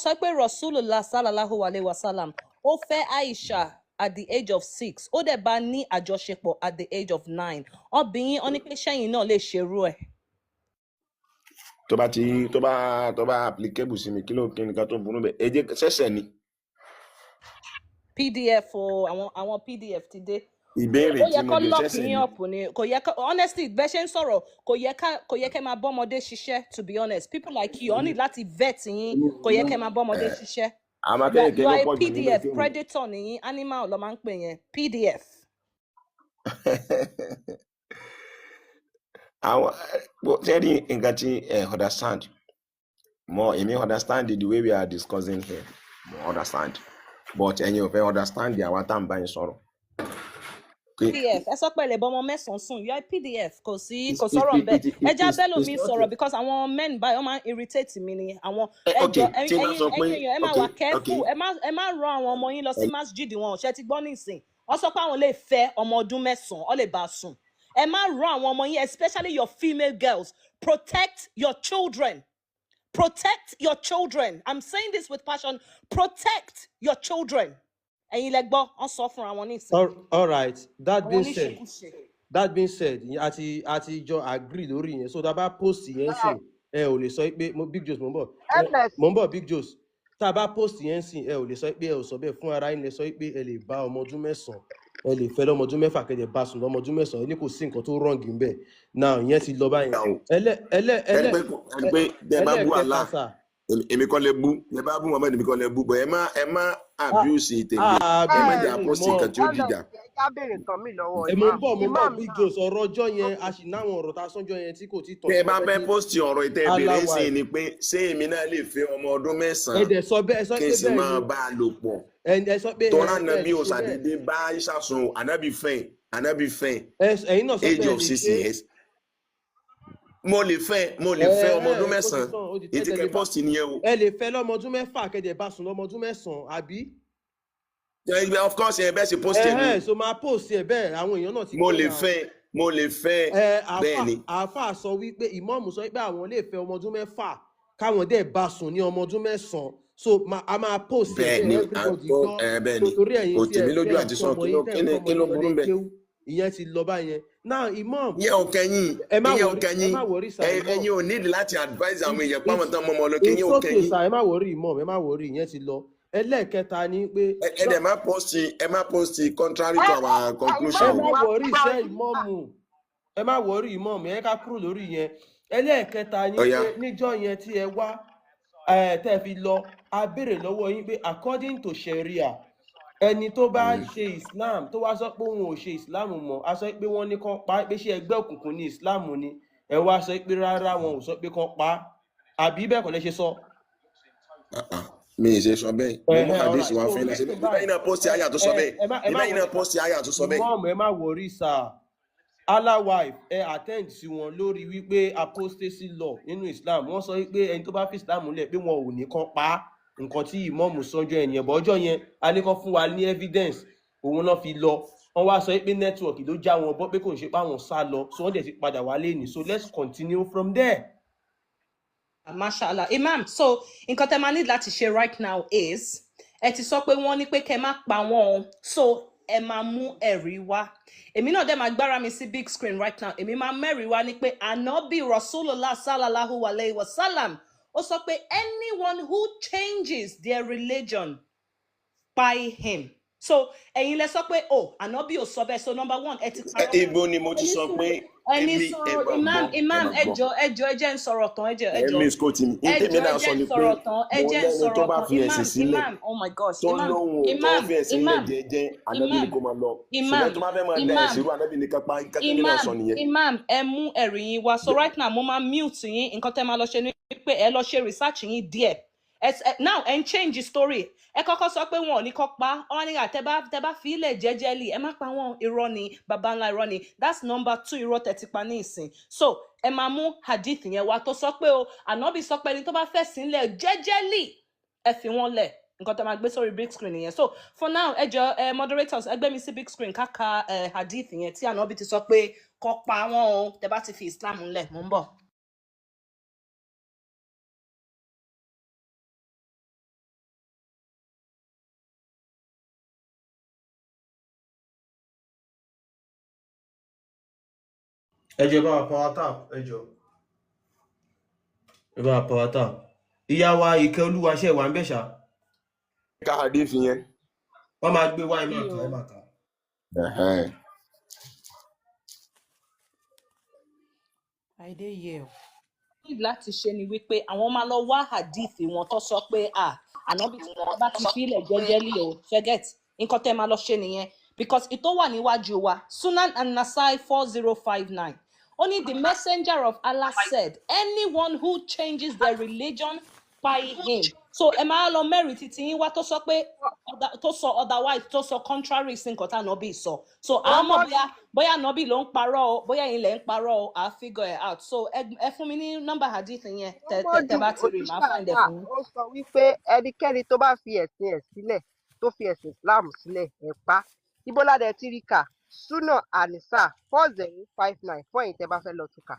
Sọ pé Rasulullah sallallahu alayhi wa sallam, ó fẹ́ Aisha at the age of 6, ó dẹ̀ bá ní àjọṣepọ̀ at the age of 9. Wọ́n bi yín, wọ́n ní pé ṣẹ́yìn náà lè ṣerú ẹ̀? Tó bá ti tó bá applicable sí mi, kí ló, kí nìkan tó burú bẹ́ẹ̀? Ẹ jẹ́ ṣẹ̀ṣẹ̀ ni. PDF o, àwọn PDF ti dé. Ìbéèrè Ó tí yẹ mo kó béèrè, lock ṣẹ̀ṣẹ̀ yín ni. up ni. Kò yẹ kó, honestly, bẹ́ẹ̀ ṣe ń sọ̀rọ̀, kò yẹ kẹ́ máa bọ́mọdé ṣiṣẹ́. To be honest, people like you, wọ́n ní láti vet yín. Kò yẹ kẹ́ máa bọ́mọdé ṣiṣẹ́. Àwọn You are, akéèké you ló are a pọ̀ jù nílé PDF kéwù. Predator nìyí, animal ló máa ń pè yẹn, PDF. Àwọn ṣé rí nǹkan tí ẹ understand mo, èmi understand the way we are discussing here, mo understand, but ẹ̀yin ò fẹ́ understand àwa tá à ń bá yín sọ̀rọ̀ pé PDF, ẹ sọ pé ẹ lè bọ́mọ 9 sùn. You are a PDF. Kò sí it's kò it sọ̀rọ̀ it ńbẹ̀. it Ẹ it já it's bẹ́ẹ̀ it's lómi not sọ̀rọ̀, because àwọn men báyìí, wọ́n máa ń irritate mi ni àwọn. Ẹ Ok, jọ, tí n bá ẹ̀yin sọ pé ẹ̀yin èèyàn, ẹ máa ok wà ok careful. Ẹ má rán àwọn ọmọ yín lọ sí masjid wọn. Ṣe ti gbọ́ nísìn, wọ́n sọ pé àwọn lè fẹ́ ọmọ ọdún 9, wọ́n lè bá a sùn. Ẹ má rán àwọn ọmọ yín, especially your female girls. Protect your children, protect your children. I'm saying this with passion. Protect your children. Ẹ̀yin lẹ gbọ́, wọ́n sọ fúnra wọn nísìn. All right, that Àwọn being said, oníṣekúṣe. that being said, àti jọ agree lórí yẹn. So tá a bá post yẹn sìn, ẹ ò lè sọ pé mo, Big Joes, mo ń bọ̀, ẹ Ms. mo ń bọ̀, Big Joes. Tá a bá post yẹn sìn, ẹ ò lè sọ pé ẹ ò sọ bẹ́ẹ̀. Fún ara yín lè sọ pé ẹ lè bá ọmọ ọdún 9, ẹ lè fẹ́ lọ́mọ ọdún 6, kẹ́ dẹ̀ bá sùn lọ́mọ ọdún 9. Ẹ ní kò sí nǹkan tó wrong ńbẹ̀. Now ìyẹn ti lọ báyẹn. Ẹlẹ́ ẹlẹ́ Ẹni ẹlẹ́ pé ẹni pé tẹ bá bú Ẹlẹ́ẹ̀kẹta Allah, sà. èmi kọ́ lẹ bú. Tẹ bá bú Muhammed, èmi kọ́ lẹ bú bọ̀. Ẹ má abuse tèmi. Ẹ má Abuse jà post mọ́ nǹkan tí ó dìjà. Ms, ẹ já béèrè nǹkan mi lọ́wọ́ Ẹ mo ń imam. bọ̀, mo ń bọ̀. Imam Big náà. Joes, ọ̀rọ̀ ọjọ́ yẹn, a sì náwọn ọ̀rọ̀ tá a sọ́njọ́ yẹn tí kò tí tàn Tẹ tí bá wọ́n fẹ́ fẹ́ kí post ọ̀rọ̀ ìtẹ́ ìbéèrè Allah sí wife ni pé ṣé èmi náà lè fẹ́ ọmọ ọdún Ẹ 9 dẹ̀ sọ bẹ́ẹ̀, ẹ sọ kí pé n sì bẹ́ẹ̀ máa ni. bá a lò pọ̀? Ẹ sọ pé ẹ Tọ́lá ẹ nàbí lè ò ṣe bẹ́ẹ̀. ṣàdédé bá Aisha sùn. Ànábì fẹ́, ànábì fẹ́ Ẹ̀yin náà sọ pé age ẹ of lè six ṣe. years. Mo lè Ẹ fẹ́ ọmọ ẹ ọdún ó ti 9. tán, ó ti tẹ́ Ètí tẹ́ kẹ́ lè bá post nìyẹn o. Ẹ lè fẹ́ lọ́mọ ọdún 6, kẹ́ dẹ̀ bá sùn lọ́mọ ọdún 9, àbí? Of course, ẹ bẹ́ẹ̀ sì post ẹ̀ Ẹhẹ́n ni. So máa post ẹ bẹ́ẹ̀, àwọn èèyàn náà ti Mo gbọ́ lè náà. fẹ́, mo lè fẹ́. Ẹ Bẹ́ẹ̀ àáfà ni. Àáfà sọ wípé, ìmọ̀ọ́mù sọ wípé àwọn lè fẹ́ ọmọ ọdún 6, káwọn dẹ̀ bá sùn ní ọmọ ọdún 9. So a máa post ẹ Bẹ́ẹ̀ bẹ́ẹ̀ ni à ń everybody gbọ́. gbọ́. Ẹ bẹ́ẹ̀ So ni. torí ẹ̀yin Kò tí tì ẹ mí lójú tẹ́ ń àti kọ́ sọ ọmọ kí yín ló tẹ́ kí ń ni kọ́ ọmọ kí ló yín burú lọlé bẹ́ẹ̀. kéwú, ìyẹn ti lọ báyẹn. Now imam, Ìyẹn ò kẹyìn. ẹ má Ìyẹn ò worry, ẹ kẹyìn. má worry sir, imam. Ẹ̀yin ò nídìí láti advise àwọn It's èèyàn páwọn it's tán mọ́mọ́ lọ kí It's ìyẹn ò okay kẹyìn. sir, ẹ má worry, imam, ẹ má worry, ìyẹn ti lọ. Ẹlẹ́ẹ̀kẹta ni pé Ẹ dẹ̀ má post, ẹ má post contrary to our Ẹ conclusion má o. Imam worry wá sẹ́, ìmọ̀ọ́mù, ẹ má worry, imam, ẹ ká kúrò lórí yẹn. Ẹlẹ́ẹ̀kẹta ni Ọ̀ya. pé níjọ́ yẹn tí ẹ wá, ẹ tẹ́ ẹ fi lọ, a béèrè lọ́wọ́ yín pé according to Sharia, ẹni tó bá ṣe Islam, tó wá sọ pé òun ò ṣe Islam mọ́, a sọ pé wọ́n ní kán pa á, pé ṣé ẹgbẹ́ òkùnkùn ní Islam ni? Ẹ wá sọ pé rárá, wọn ò sọ pé kán pa á, àbí bẹ́ẹ̀ kọ́ lẹ ṣe sọ? Mi ì ṣe sọ bẹ́ẹ̀. Mo mú Ẹhẹ́, hadith alright. wá So fún yín náà ṣe nísìnyí bẹ́ẹ̀. Bíbá yín báyìí, náà post ẹ àyà tó sọ ẹ bẹ́ẹ̀. ẹ má ẹ má Bíbá yín náà worry. post àyà tó sọ bẹ́ẹ̀. Imam, ẹ má worry sir. Allah wife, ẹ attend sí wọn lórí wípé apostasy law nínú Islam, wọ́n sọ wípé ẹni tó bá fi Islam lẹ̀, pé wọn ò ní kán pa á. Nǹkan tí ìmọ̀ọ́mù sọ́njọ́ ẹ̀yìn ẹ̀bọ̀ ọjọ́ yẹn, a ní kán fún wa ní evidence, òun náà fi lọ. Wọ́n wá sọ pé network ló já wọn bọ́, pé kò ń ṣe pé àwọn sá lọ. So wọ́n dẹ̀ ti padà wálé ní. So let's continue from there. Mashallah, imam. So nǹkan tẹ́ máa need láti ṣe right now is, ẹ ti sọ pé wọ́n ní pé kẹ́ má pa wọ́n o, so ẹ máa mú ẹ̀rí wá. Èmi náà dẹ̀ máa gbára mi sí big screen right now. Èmi máa mẹ́rìí wá ní pé Anabi Rasulullah sallallahu alayhi wa sallam, ó sọ pé anyone who changes their religion, by him. So ẹ̀yin lẹ sọ pé o Anabi ò sọ bẹ́ẹ̀. So number one, ẹ ti parọ́. Ibo ni mo ti Ẹni sọ sùúrù, pé ẹni èmi ẹ sọ̀rọ̀ máa imam gbọ́, ẹ imam, máa gbọ́. Ẹjọ, ẹjọ, ẹ jẹ́ ń sọ̀rọ̀ tán. Ẹjọ, Ẹ ẹjọ, misquote mi. Ní tèmi ẹjọ, náà ẹ sọ jẹ́ ń ni pé sọ̀rọ̀ tán, ẹ mo jẹ́ ń lẹ́ni tó sọ̀rọ̀ bá tán. fi ẹ̀sìn Imam, sílẹ̀, imam, oh my gosh, tó imam, lóhùn tó imam, fi ẹ̀sìn lẹ̀ imam, jẹ́jẹ́, Ànábì ni imam, kó máa lọ. Imam, Ṣùgbọ́n tó bá fẹ́ máa da imam, ẹ̀sìn rú, Ànábì ní kápá. Nǹkan tèmi náà imam, sọ nìyẹn. Imam, ẹ mú ẹ̀rí yín wá. So right now mo máa mute yín. Nǹkan tẹ́ máa lọ ṣe ni pé ẹ lọ ṣe research yín díẹ̀. Now ẹ ń change the story. Ẹ kọ́kọ́ sọ pé wọn ò ní kọ́ pa wọn ní tẹ bá fi ilẹ̀ jẹ́jẹ́lì, ẹ má pa wọn. Irọ́ ni, baba ńlá irọ́ ni. That's number two irọ́ tẹ ti pa ní ìsìn. So ẹ máa mú hadith yẹn wá tó sọ pé o Ànábì sọ pé ẹni tó bá fẹ́ sílẹ̀ jẹ́jẹ́lì, ẹ fi wọ́n lẹ̀. Nǹkan tó máa gbé sórí big screen nìyẹn. So for now, ẹ jọ, ẹ moderators, ẹ gbé mi sí big screen káka ẹ hadith yẹn tí Ànábì ti sọ pé kọ́ pa wọ́n o tẹ bá ti fi Islam ńlẹ̀. Mò ń bọ̀. Ẹ jọ̀ọ́, ẹ bá wa power tap, ẹ jọ̀ọ́, ẹ bá wa power tap. Ìyá wa Ìkẹ́ Olúwa, ṣe wà ń bẹ̀ ṣá? Ká hadith yẹn. Wọ́n máa gbé wá, ẹ máa Mi kà, ẹ o. máa kà. Ẹ̀hẹ́n. I dey here o. Need láti ṣe ni wípé àwọn máa lọ wá hadith wọn tó sọ pé à ànábì tí wọn bá ti fílẹ̀ jẹ́jẹ́lì o, ṣé ẹ get? Nǹkan tẹ́ máa lọ ṣe nìyẹn, because ìtó wà níwájú wa, Sunan an-Nasai 4059, ó ní the messenger of Allah said, anyone who changes their religion by him. So ẹ máa lọ mẹ́rin títí yín wá tó sọ pé tó sọ otherwise, tó sọ contrary sí nǹkan tá ànábì sọ. So à á mọ̀ Muhammadu bóyá ànábì ló ń parọ́ o, bóyá ẹ̀yin lẹ̀ ń parọ́ o. À á figure it out. So ẹ fún mi ní nọ́mbà hadith yẹn, tẹ tẹ tẹ Muhammadu bá ti rí, màá òjíṣẹ́ find ẹ Allah fún yín. ó sọ wípé ẹnikẹ́ni tó bá fi ẹ̀sìn ẹ̀ sílẹ̀, tó fi ẹ̀sìn Islam sílẹ̀, ẹ̀ pa. Ibo la dẹ̀ ti rí kà? Sunan Anisa 4059, fún ẹ̀yin tẹ́ bá fẹ́ lọ tún kà.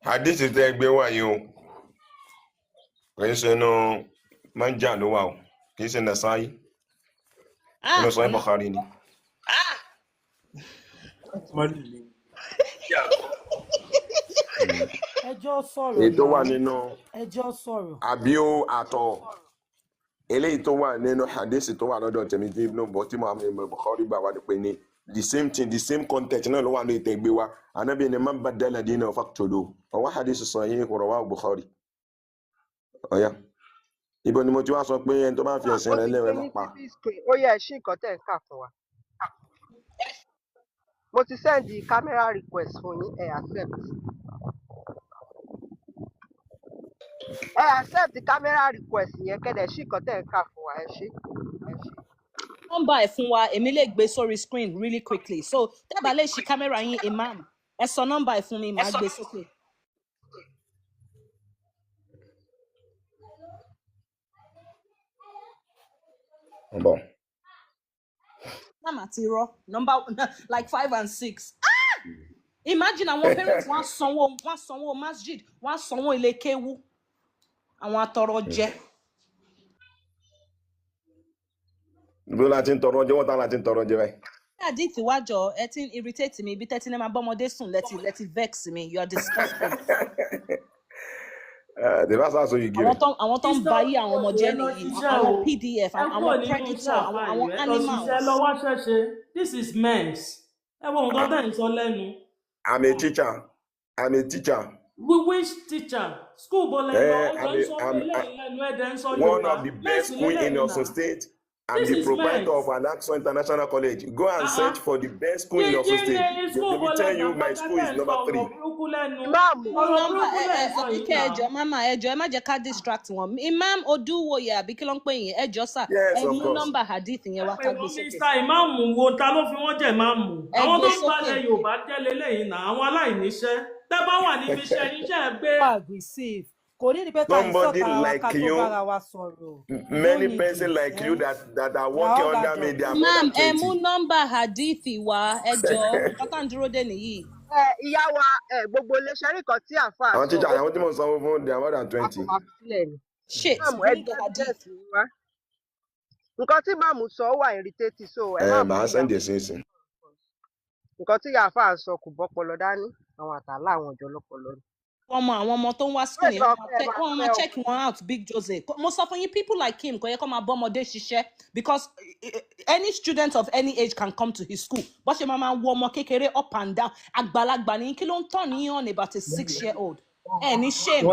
Hadith tẹ́ ẹ gbé wá yìí o, kì í ṣe inú manja ló wà o, kì í ṣe Nasai, Ah, inú Sahih ọ̀nà Bukhari ni. Mọ́lì ni. Ẹjọ́ sọ̀rọ̀ Èyí tó wà náà. nínú Ẹjọ́ sọ̀rọ̀. àbí ó àtọ̀ eléyìí tó wà nínú hadith tó wà lọ́dọ̀ tèmi tí Ibn bọ̀ tí Muhammad ibn Bukhari gbà wá ni pé ní the same thing, the same content náà ló wà ní ìtẹ̀gbé wa. Anabi ni man baddala dinahu faqtuluhu, ọwọ́ hadith sahih rawahu Bukhari. Ọ̀ya, ibo ni mo ti wá sọ pé ẹni tó bá fi Ah, ẹ̀sìn ó rẹ̀ ti lẹ́wọ̀ gbé ẹ má yín pa? sí big screen. Ó yẹ ẹ ṣí nǹkan tẹ́ ẹ̀ ń kà fún wa. Mo ti send camera request fún yín, ẹ accept. Ẹ accept camera request yẹn, kẹ́dẹ̀ ṣí nǹkan tẹ́ ẹ̀ ń kà fún wa, ẹ ṣé. Ẹ ṣé. Nọ́mbà ẹ̀ fún wa, èmi lè gbé sórí screen really quickly. So tẹ́ bá lè ṣí kámẹ́rà yín, imam, ẹ sọ nọ́mbà ẹ̀ fún mi, màá gbé sókè. Bọ̀. Islam àti irọ́, number like five and six. Imagine àwọn parents wọ́n á sanwó, wọ́n á sanwó masjid, wọ́n á sanwó ilé kéwú, àwọn atọrọ jẹ. Bí wọ́n ti ń tọrọ jẹ, wọ́n tán láti ń tọrọ jẹ báyìí. Hadith wájọ, ẹ ti ń irritate mi ibi tẹ́tí ní máa bọ́mọdé sùn, lẹ́tí vex mi. You are disgusting. Tẹ̀bá sá so igi Àwọn rẹ̀. tó àwọn tó ń Sister ba ayé àwọn ọmọ Olúwòye, jẹ́ ẹ lọ nìyí, ṣiṣẹ́ àwọn o. PDF, Ẹ kúrò àwọn nínú iṣẹ́ predator, àwọn àfáà àwọn yìí, ẹ lọ ṣiṣẹ́, animals. lọ wá ṣẹ́ṣe. This is mess. Ẹ wo nǹkan tẹ́ ń sọ lẹ́nu. I'm a teacher. I'm a teacher. We wish teacher. School bo lẹ lọ, Eh, ẹ jọ I'm ń a, sọ I'm eléyìí lẹ́nu, ẹ dẹ̀ ń sọ one Yorùbá. of the best Mess school in lélẹ́yìí Osun náà. State. I'm This the is proprietor mess. of Al-Aqsa International College. Go and Ah ah. search for the best school Kí in Osun kí State. ni They school will bo lẹ tell gbà you my kọjá school tẹ́ is ń sọ number ọ̀rọ̀ 3. burúkú lẹ́nu? Ìmáàmù Mú Ọ̀rọ̀ nọ́mbà burúkú ẹ lẹ̀ ẹ ń sọ yìí Àbíkẹ́, náà. ẹjọ́ máma, ẹjọ́ ẹ má jẹ́ ká distract wọn. Imam Odúwòye àbí kí ló ń pè yín, ẹjọ́ sà, Yes, ẹ of mú course. nọ́mbà hadith yẹn Ẹ wá pè ká gbé wọ́n sókè. Mr. Ìmáàmù wo, ta ló fi wọ́n jẹ́ ìmáàmù? Ẹ Àwọn gbé tó ń sókè. balẹ̀ Yorùbá jẹ́ leléyìí náà, àwọn aláìníṣẹ́. Tẹ́ bá wà níbi iṣẹ́ yín, ṣe é gbé Wà aggressive. Kò ní ní pé ká insult Somebody ara wa ká like tó you, bára wa sọ̀rọ̀. No many need person it. like you Eh? that are We are working all under me, they adults. are more Imam, than ẹ mú 20. nọ́mbà hadith wá, ẹjọ́ nǹkan tá à ń dúró dè nìyí. Ẹ ìyá wa, ẹ gbogbo iléeṣẹ́ rí kan tí àáfàá Àwọn sọ, teacher, ó àwọn tí mò ń sanwó fún, they are more than a kò 20. máa fi sílẹ̀ ni. Shit, Ìmáàmù, ẹ bring gbé the hadith. evidence yín wá. Nǹkan tí ìmáàmù sọ ó wà irritating, so ẹ Ẹ má màá bú send ìyá. ẹ̀ sí ìsìn. Nǹkan tí ìyá àáfàá sọ kò bọ́pọlọ dání, àwọn àtàlà àwọn ọ̀jọ́ lọ́pọlọ ni. Ọmọ àwọn ọmọ tó ń wá Wọ́n school lè yẹn, sọ wọ́n máa pé ẹ check máa wọ́n máa fẹ́ check wọn out. Big Jose, mo sọ fún yín, people like him kò yẹ kó máa bọ́mọdé ṣiṣẹ́, because any student of any age can come to his school. Bó ṣe máa máa wọ ọmọ kékeré up and down, àgbàlagbà ní kí ló ń tàn ní on about a 6-year-old? Ẹ ní shame.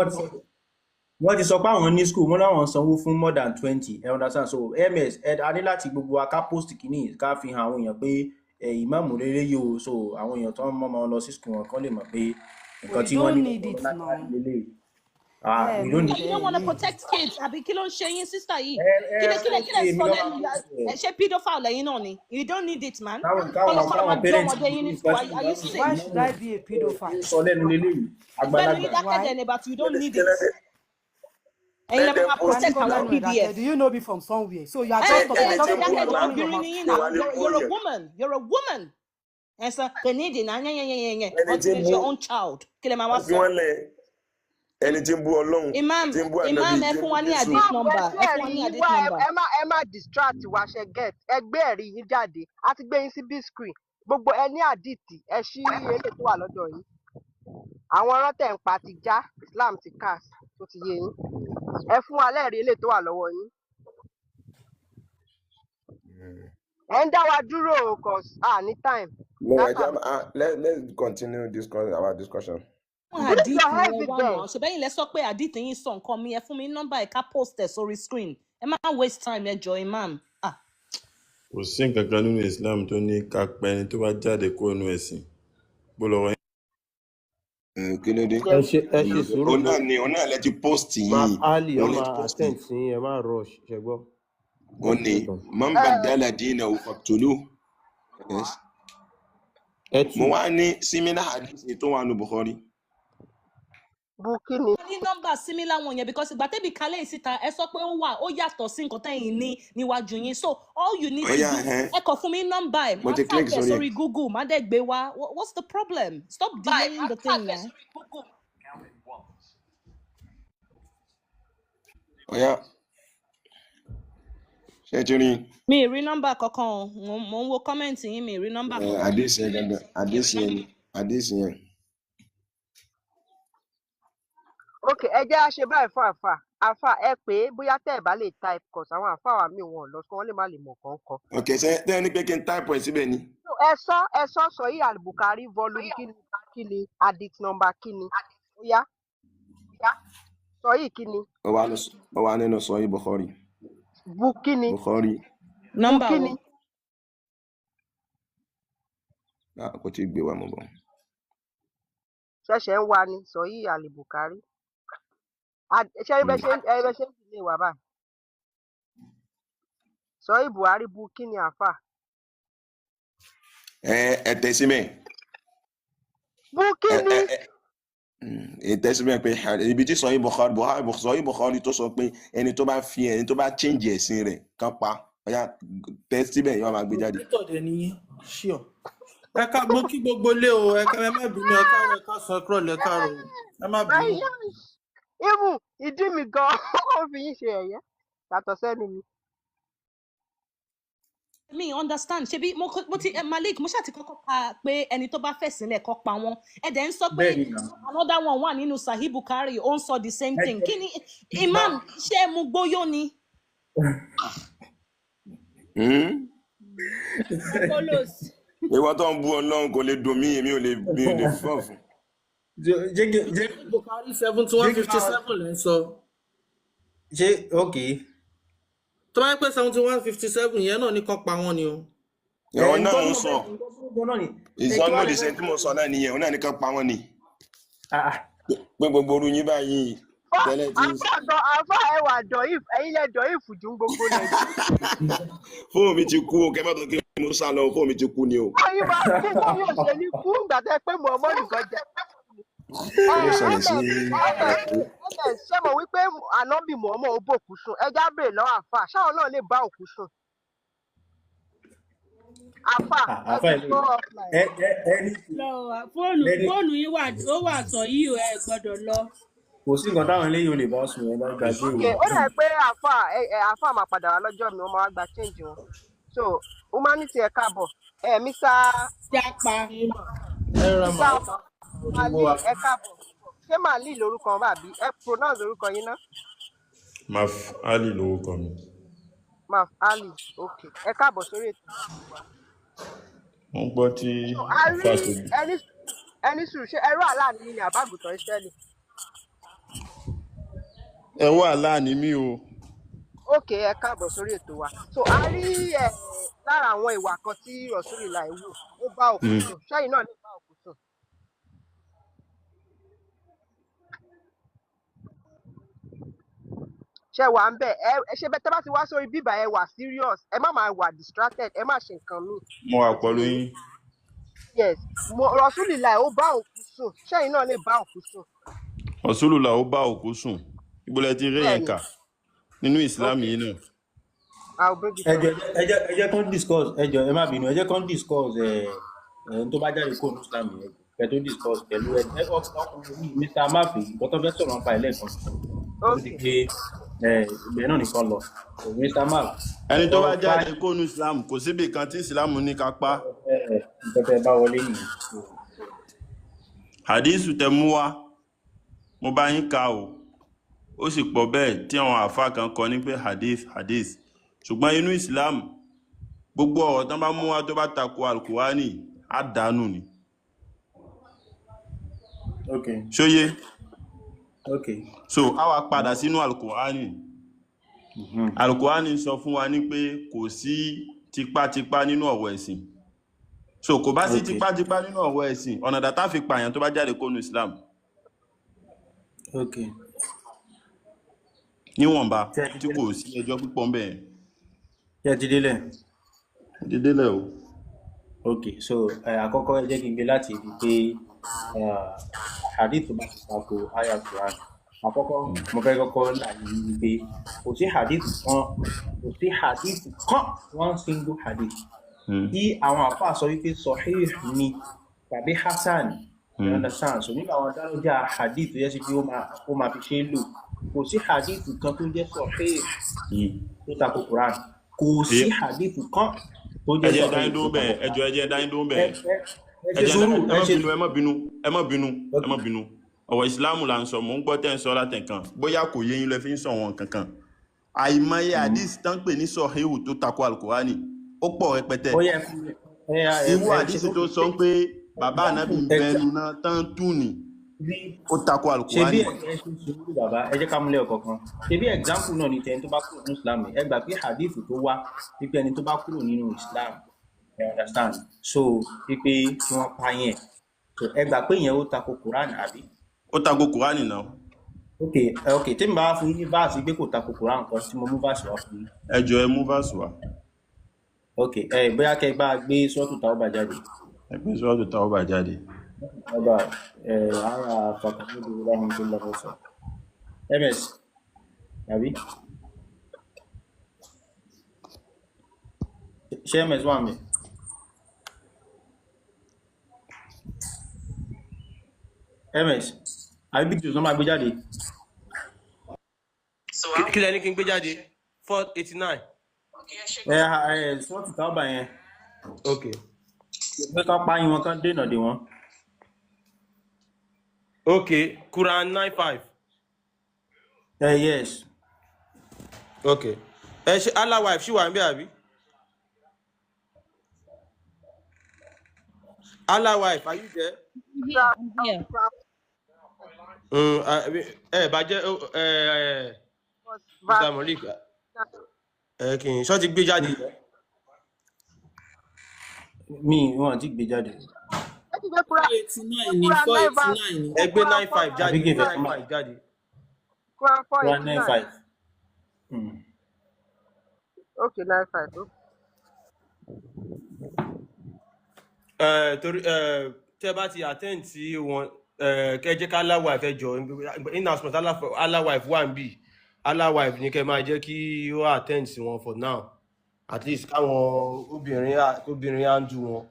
Wọ́n ti sọ pé àwọn ní school wọ́n láwọn sanwó fún more than 20, ẹ understand? So ms ẹ a ní láti gbogbo wa ká post kìíní, ká fi hàn àwọn èèyàn pé ẹ ìmáàmù rere yìí o, so àwọn èèyàn tó ń mọ́ ọmọ lọ sí school wọn kán lè mọ̀ pé nǹkan We tí wọ́n don't ní need lọ́wọ́ it lágbára now. lélẹ̀. Ah, Ẹ we don't need need You ẹ don't want to need. protect kids àbí kí ló ń ṣe yín, sister yìí? Ẹ Kí ẹ lè kí lè kí lè post èmi sọ lọ́ lẹ́nu máa post ẹ ẹ̀. ṣé pedophile lẹ́yìn náà ni? You don't need it, man. Káwọn káwọn Kọ́lọ́kọ́lọ́ káwọn máa gbé parents ọmọdé yín ní nǹkan school. tí Are you ìmáàmù sick? Why should ìmáàmù I be a ń pedophile? sọ lẹ́nu lélẹ́yìí, Ẹgbẹ́nu yín àgbàlagbà. dákẹ́ Why? dẹ̀ ni, but you don't need Kí it. ló dé? Ẹ̀yin lẹ Let them máa post Ta ni protect it kó àwọn now. gbẹ́nu ẹ̀ dákẹ́? PDF. Do you know me from somewhere? So you are Ẹ just talking, ẹgbẹ́nu Ẹni just tí ń yín bú dákẹ́ jọ, Allah, running your obìnrin mouth. ni yín ṣé náà. wàá lè You're bú you're a yẹn? woman, you're a woman. Ẹ sọ kò ní ìdènà yẹ́nyẹ́nyẹ́nyẹ́ Ẹni tí until ń it's bú your own child. Kí lè máa wá ẹ fi sọ? wọ́n lẹ̀, ẹni tí ń bú Ọlọ́run, Imam, tí ń bú Ànábì, Imam, ẹ tí ń fún bú wa ní Jésù. hadith Ìmáàmù, ẹ number, gbé ẹ fún ẹ̀rí wa ní yín hadith wá, ẹ number. ẹ má distract wa, ṣe get? Ẹ gbé ẹ̀rí yín jáde, a ti gbé yín sí big screen. Gbogbo ẹ ní àdìtì, ẹ ṣí eléyìí tó wà lọ́dọ̀ yín. Àwọn ọ̀rọ̀ tẹ̀ ń pa ti já, Islam ti cast, tó ti yé yín. Ẹ fún wa lẹ́rìí eléyìí tó wà lọ́wọ́ yín. Ẹ ń dá wa dúró o, cause a ní time. No, Data let's continue discuss our discussion. Fún bring àdìtì your yẹn wá náà evidence. ṣe bẹ́yìn lẹ sọ pé àdìtì yín sọ nǹkan mi, ẹ fún mi ní nọ́mbà ẹ̀ ká post ẹ̀ sórí screen. Ẹ má waste time, ẹ jọ imam. Ah, Kò sí nǹkan kan nínú Islam tó ní ká pa ẹni tó bá jáde kúrò nínú ẹ̀sìn bó lọ́wọ́ yín. Kí ló dé? Ẹ ṣe sùúrù Òun mo náà ni, òun náà lẹ ti post Mark yìí, Ali òun ọ lẹ ti máa post attend yìí. sí yín, ẹ má rush ṣẹgbọ́. Ó ní man Ẹ baddala dinahu faqtuluhu. Yes. Ẹ Mo tù wá ní similar hadith tó wà nù Bukhari. bu kí ni? Ní nọ́mbà similar one yẹn, because ìgbà tẹ́bi kalẹ̀ yìí síta, ẹ sọ pé ó wà, ó yàtọ̀ sí nǹkan tẹ́yìn ní níwájú yín. So all you need Ó to yá do, ẹhẹn, ẹ kàn fún mi ní nọ́mbà ẹ̀, mo má ti click tag ẹ̀ sórí ẹ̀. sórí Google, má dẹ̀ gbé wá. What's the problem? Stop delaying the thing now. Ó yá, ṣé ẹ ti rí i? Mi ì rí nọ́mbà kankan o, mo ń wo kọ́mẹ̀ntì yín, mi ì rí nọ́mbà kankan. Hadith yẹn gangan, hadith yẹn ni, hadith yẹn. Ok, ẹ jẹ́ á ṣe báyìí fún àfà. Àfà, ẹ pè é bóyá tẹ́ ẹ̀ bá lè type, cause àwọn àfà wa míì wọn ò lọ sí, wọ́n lè má lè mọ̀ kọ̀ọ̀kan. Ok, ṣé tẹ́ ẹ ní pé kí n type ẹ̀ síbẹ̀ ni? So, ẹ sọ sọ yìí Al-Bukhari volume kíni kíni, hadith number kíni. Ó yá, sọ yìí kíni, Ó wà nínú Sahih Bukhari. bu kíni, Bukhari, bu Nọ́mbà wo? kíni. Ah, kò tí ì gbé wa mọ̀ bọ̀. Ṣẹ̀ṣẹ̀ ń wa ni sọ yìí Al-Bukhari. Ṣé ẹ bẹ ṣe ń dìlé wà báyìí? Sọ yìí Buhari bu kíni àfà? Ẹ tẹ síbẹ̀. Bu Ẹ kíni? ẹ ẹ ẹ tẹ síbẹ̀ pé ibi tí Sahih Bukhari, Bukhari, Sahih Bukhari tó sọ pé ẹni tó bá fi, ẹni tó bá change ẹ̀sìn rẹ̀ kán pa. Ó yá, tẹ síbẹ̀, yóò máa gbé jáde. Moderator dẹ̀ nìyí ṣíọ. Ẹ ká mo kí gbogbo lé o, ẹ ká ẹ má bínú, ẹ káàárọ̀, ẹ káàsán, ẹ kúrọ̀lẹ́, ẹ káàárọ̀ o. Ẹ má bínú. Even ìdí mi gan, ó fi yín ṣe ẹ̀yẹ́ yàtọ̀ sẹ́nu mi. Mi understand, ṣebí mo ti Malik, mo ṣáà ti kọ́kọ́ ka pé ẹni tó bá fẹ̀sìn lẹ̀ kọ́ pa wọ́n. Ẹ dẹ̀ ń sọ pé Bẹ́ẹ̀ ni nà. another one wà nínú Sahih Bukhari, ó ń sọ the same Ẹ thing. jẹ́ Kí ni imam, ṣé ẹ mu gbóyó ni? Hmm? Apollos. Ìwọ tó ń bú Ọlọ́run kò lè dùn mí, èmi ò lè, mi ò lè fọ́ fún. Jẹ́ kí jẹ́ Bukhari 71 jẹ́ kí fifty máa seven lẹ́ ń sọ. ṣe ok. Tó bá yẹ pé 7157 yẹn náà ní kán pa wọ́n ni o. Ẹ Ìwọ náà nǹkan tí ń mo sọ. fẹ́, nǹkan tí mo gbọ́ náà ni ẹ It's kí wàá almost lè the fẹ́. same tí mo sọ náà nìyẹn, òun náà ní kán pa wọ́n ni. Ah, ah. Pé gbogbo orú yín báyìí tẹ́lẹ̀ tí Àfà gan, àfà ẹwà dọ̀yìf, ẹ̀yin lẹ dọ̀yìf jù ń gbogbo Nàìjíríà. fóònù mi ti kú o, kẹ́ bá tó kí mo sá lọ, fóònù mi ti kú ni o. Báwo yín máa kú, báwo yóò ṣe ní kú ìgbà tẹ́ pé Muhammadu gan jẹ. Kí ló ṣẹlẹ̀ sí Ms, ṣé mo wí pé ànábì Muhammad ó bòkú sùn? Ẹ já béèrè lọ́wọ́ àfà, ṣáwọn náà lè bá òkú sùn? Àfà, Ah, ẹ àfà ti ilé go offline. ẹ ẹ ẹ ní Lọ wá fóònù lẹ́ni fóònù yín wà, ó wà sọ yìí o, ẹ gbọ́dọ̀ lọ. Kò sí nǹkan táwọn eléyìí ò lè bá sùn, ẹ bá gbàgbé Ok, o. ó dà pé àfà ẹ ẹ àfà máa padà wá lọ́jọ́ mi, wọ́n máa wá gba change wọn. So humanity, ẹ káàbọ̀. Ẹ Mr. Jápa. Ẹ ra Mr. màá gbogbo Mali, wa. ẹ káàbọ̀. Ṣé Mali lorúkọ wọn àbí ẹ pronounce orúkọ yín ná? Maf Ali lorúkọ mi. Maf Ali, ok. Ẹ káàbọ̀ sórí ètò wa. Mo ń gbọ́ tí So a rí àfáà tó ẹni sùúrù, ṣé ẹrú àlá ni ní àbágùtàn Ísírẹ́lì? Ẹ wà láàní mí o. Ok, ẹ káàbọ̀ sórí ètò wa. So a rí ẹ lára àwọn ìwà kan tí Rasulillah wù, ó bá òkú sùn. Ṣẹ́yìn náà lè bá òkú sùn? Ṣé wà ń bẹ̀? Ẹ ṣe bẹ́ẹ̀, tẹ́ bá ti wá sórí bíbà, ẹ wà serious, ẹ má máa wà distracted, ẹ má ṣe nǹkan míì. Mo wà Ó ti pẹ̀lú yé yín? yín. Yes, Rasulillah ó bá òkú sùn. Ṣẹ́yìn náà lè bá òkú sùn? Rasulullah ó bá òkú sùn. Ibo lẹ ti rí yẹn Bẹ́ẹ̀ni. kà nínú Islam Ok, yìí náà? I will bring it Ẹ up. jọ, ẹ jẹ́ kán discuss, ẹ jọ, ẹ má bínú, ẹ jẹ́ kán discuss ẹ ẹ tó bá jáde kó ní Islam yẹn, kẹ tó discuss pẹ̀lú ẹ ọkùnrin yìí, Mr. Mafi, nǹkan tó fẹ́ sọ̀rọ̀ nípa ẹ̀ lẹ́ẹ̀kan ó di Ok. pé Ẹ ibẹ̀ náà nìkan lọ. So Mr. Mark, Ẹni tó bá ọ̀rọ̀ jáde kó nu Islam, kò síbi kan tí Islam ní ká pa. ẹ nǹkan tẹ́ ẹ bá wọlé nìyẹn. So, Hadithu tẹ mú wá, mo bá yín ka o, ó sì pọ̀ bẹ́ẹ̀ tí àwọn àáfàá kan kọ ní pé hadith hadith, ṣùgbọ́n inú Islam gbogbo ọ̀rọ̀ tán bá mú wá tó bá tako alukurani á dànù ni. ok Ṣóyé? Ok. So a wá padà sínú alukurani. Alukurani sọ fún wa ní pé kò sí tipátipá nínú ọ̀rọ̀ ẹ̀sìn. So kò bá sí Ok. tipátipá nínú ọ̀rọ̀ ẹ̀sìn, ọ̀nà dàtà fi pààyàn tó bá jáde kó nu Islam Ok. níwọ̀nba Ṣé ẹ ti tí délẹ̀? kò sí ẹjọ́ púpọ̀ ńbẹ̀ yẹn. Ṣé ẹ ti délẹ̀? Dídélẹ̀ o. Ok, so àkọ́kọ́ ẹ jẹ́ kí n gbé láti ibi pé hadith tó bá ti tako aya Quran. Àkọ́kọ́ mo fẹ́ kọ́kọ́ láàyè yìí pé kò sí hadith kan, kò sí hadith kan, one single hadith tí àwọn àfáà sọ wípé sahih ni tàbí hasan, you understand? So nígbà àwọn dárọjà hadith tó yẹ sí pé ó máa fi ṣe é lò, kò sí hadith kan tó jẹ́ sahih tó tako Quran, kò sí hadith kan tó Ẹ jẹ́ jẹ́ dání sahih dúró tó tako bẹ́ẹ̀, ẹ Quran. jọ̀ọ́, ẹ jẹ́ dání dúró Ẹ bẹ́ẹ̀. ẹ ẹ Ẹ ṣe jẹ́ sùúrù, ẹ ẹ má ṣe bínú, ẹ má bínú, ẹ má bínú, ẹ ok. má bínú. Ọ̀rọ̀ ìsìláàmù là ń sọ, mò ń gbọ́ tẹ́ ń sọ látẹ̀kan, bóyá kò yé yín lẹ fi ń sọ wọn kankan. Àìmọye hadith tán pè ní sọ̀híhù tó tako alukurani ó pọ̀ rẹpẹtẹ. Ó yẹ fún mi ẹ ẹ Irú ẹ ṣe hadith ok tó sọ pé bàbá ànábì ń example bẹnu náà tán tún ni, bí ó tako ṣe bí alukurani. ẹ ṣe sùúrù bàbá, ẹ jẹ́ ká múlẹ̀ ọ̀kọ̀ọ̀kan. Ṣe bí example náà ni tẹni tó bá kúrò nínú Islam, ẹ gbà pé hadith tó wá wípé ẹni tó bá kúrò nínú Islam, ẹ understand, so wípé kí wọ́n pa yẹn, so ẹ gbà pé yẹn ó tako Quran àbí? Ó tako kurani náà. Ok ẹ ok, tèmi bá wá fún yín ní verse pé kò tako Quran kan tí mo mú verse wá fún yín. Ẹ jọ̀ọ́, ẹ mú verse wá. Ok, ẹ bóyá kẹ́ ẹ bá gbé sọ́ọ̀tù Tawbah jáde. Ẹ gbé sọ́ọ̀tù Tawbah jáde. Tawbah ẹ ara fàkàtúndì láhùn tó lọ́wọ́ sọ ms àbí ṣé ms wà mí ms àbí big juice ló máa gbé jáde. Kí lẹ ní kí n gbé jáde? 489. Ẹ ẹ sọ́ọ̀tù Tawbah yẹn Ok. pé kán pa yín wọn kán dènà dè wọ́n. Ok, Quran 9:5. Ẹ yes. Ok, ẹ ṣe Allah wife ṣì wà ń bẹ àbí? Allah wife, are you there? I'm here, I'm here. Ẹ bá jẹ́ ẹ ẹ Mr. Malik, ẹ kì í ṣọ́ ti gbé jáde. Mi wọn ti gbé jáde. Ẹ ti gbé Quran 489 ni, Quran four nine eighty verse nine ni. Ẹ gbé Quran nine four five àbí jáde, kí n fẹ́ nine kọ́ máa five jáde. Quran four Quran eighty nine nine. five. Okay, 9:5. Ẹ torí ẹ tẹ bá ti attend sí wọn, ẹ kẹ jẹ́ ká Allah wife, ẹ jọ, in as much Allah wife wà ń bì, Allah wife ni kẹ máa jẹ́ kí ó attend sí wọn for now, at least káwọn obìnrin obìnrin handle wọn,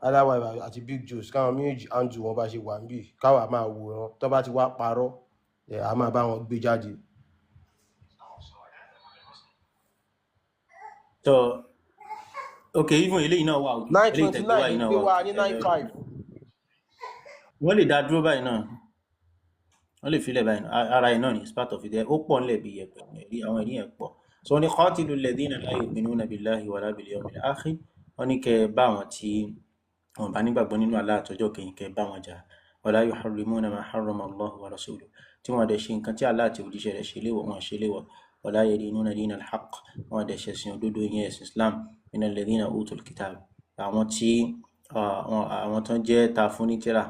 Allah wife àti Big Joes, káwọn méjì handle wọn bá ṣe wà ń bì, káwa máa wòran tó bá ti wá parọ́, ẹ a máa bá wọn gbé jáde. So ok, even eléyìí náà wà òkè, nine eléyìí twenty tẹ̀gbẹ́ wà nine yìí ní náà gbé wà wá òkè. ní 9:5. Wọ́n lè dá dúró báyìí náà, wọ́n lè filẹ̀ báyìí náà. Ara yìí náà ni, it's part of it. Ó pọ̀ nílẹ̀ bí yẹpẹ̀ ẹ̀rí, àwọn ẹ̀rí yẹn pọ̀. So wọ́n ní qatilu alladhina la yu'minuna billahi wala bil yawmil akhir, wọ́n ní kẹ́ ẹ bá àwọn tí wọn bá nígbàgbọ́ nínú Allah àtọjọ́ kẹyìn, kẹ́ ẹ bá wọn jà, wala yuharrimuna ma harrama Allahu wa rasuluhu, tí wọn dẹ̀ ṣe nǹkan tí Allah àti òjíṣẹ́ rẹ̀ ṣe léwọ̀, wọn ṣe léwọ̀, wala yadinuna dinal haqq, wọn dẹ̀ ṣẹ̀sìn òdodo yẹn, ẹ̀sìn Islam, minal ladhina utul kitab, àwọn tí àwọn tán jẹ́ ta fún ní tírà.